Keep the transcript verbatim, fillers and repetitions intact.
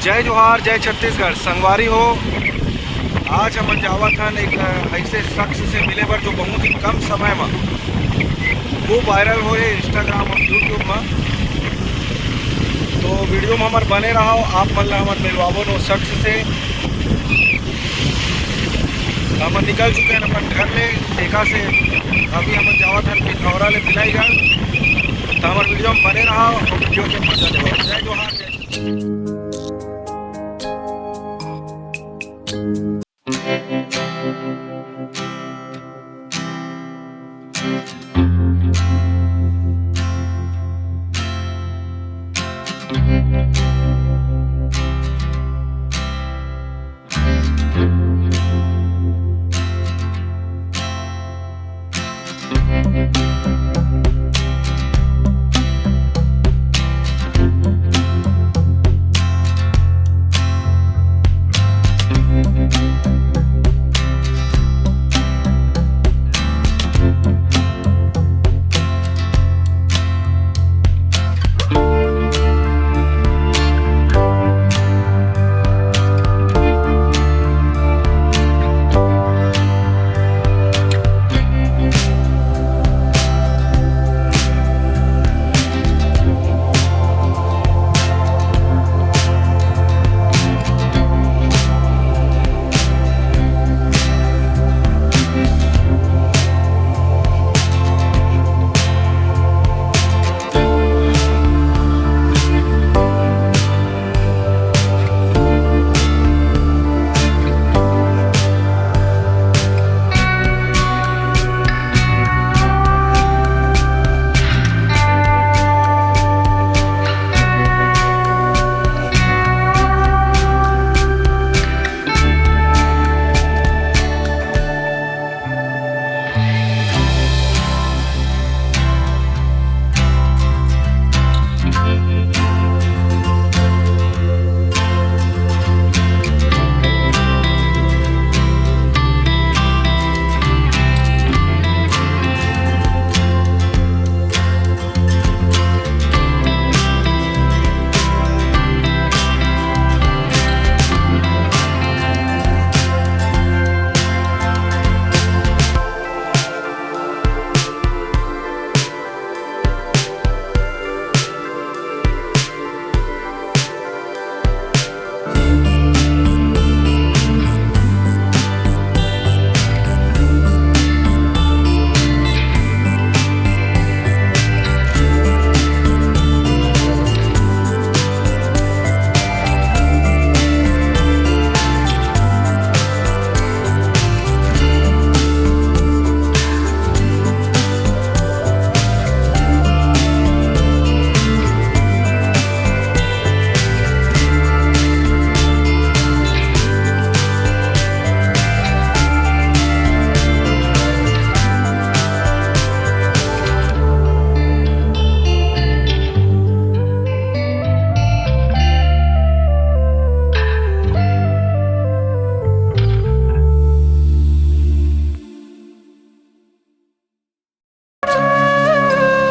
जय जोहार, जय छत्तीसगढ़। संगवारी हो, आज हमन जावत हन एक, अ, ऐसे शख्स से मिले बर, जो बहुत ही कम समय म खूब वायरल हो रहे Instagram और YouTube म। तो वीडियो में हमर बने रहो, आप मन ला हमन मिलवाबो ओ शख्स से। तो हमन निकल चुके हैं अपन घर ले, ठेका से। अभी हमन जावत हन पिथौरा ले बिलाईगढ़। तो हमर वीडियो में बने रहो और वीडियो के मजा लेवो। जय जोहार, जय छत्तीसगढ़।